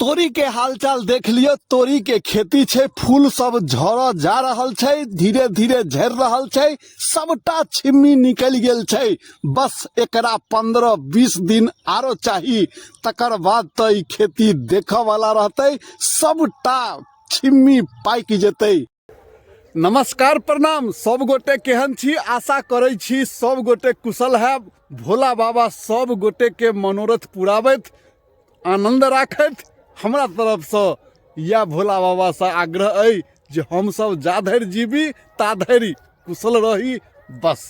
तोरी के हालचाल देख लियो। तोरी के खेती छै, फूल सब झड़ जा रहल छै, धीरे धीरे झड़ रहल छै, सबटा छिम्मी निकलि गेल छै। बस एकरा 15-20 दिन आरो चाही, तकर बाद तऽ ई खेती देखऽ वाला रहतै, सबटा छिम्मी पाकि जेतै। नमस्कार, प्रणाम। सब गोटे केहन छी? आशा करै छी सब गोटे कुशल हैब। भोला बाबा सब गोटे के मनोरथ पुराबैत, आनंद राखैत। हमरा तरफसँ इएह भोला बाबासँ आग्रह अइ जे हमसब जा धरि जीबी ता धरि कुशल रही। बस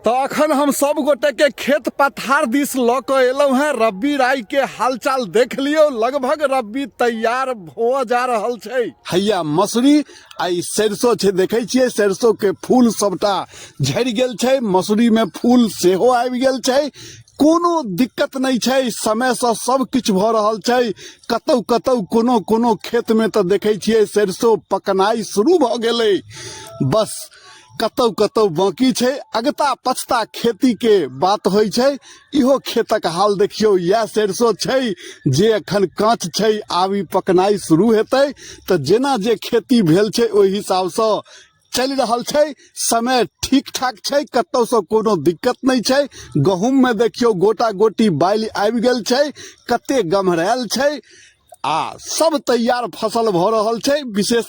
तऽ अखन हम सब गोटे के खेत पथार दिस लऽ कऽ एलहुँ हेँ। रब्बी राय के हालचाल देख लियौ। लगभग रब्बी तैयार भऽ जा रहल छै। हैया मसूरी आ ई सरिसो छै, देखै छियै सरिसो के फूल सबटा झड़ि गेल छै, मसूरी में फूल सेहो आबि गेल छै। कोनो दिक्कत नहि छै, समयसँ सब किछु भऽ रहल छै। कतौ कतौ कोनो कोनो खेत में तऽ देखै छियै सरिसो पकनाइ शुरू भऽ गेलै, बस कतौ कतौ बाँकी छै। अगता पछता खेतीके बात होइ छै। इहो खेतक हाल देखियौ, इएह सरिसो छै जे एखन काँच छै, आब ई पकनाइ शुरू हेतै। तऽ जेना जे खेती भेल छै ओहि हिसाबसँ चलि रहल छै, समय ठीक ठाक छै, कतौसँ कोनो दिक्कत नहि छै। गहूँममे देखियौ गोटा गोटी बालि आबि गेल छै, कते गम्हरायल छै आ सब तैयार फसल भऽ रहल छै। विशेष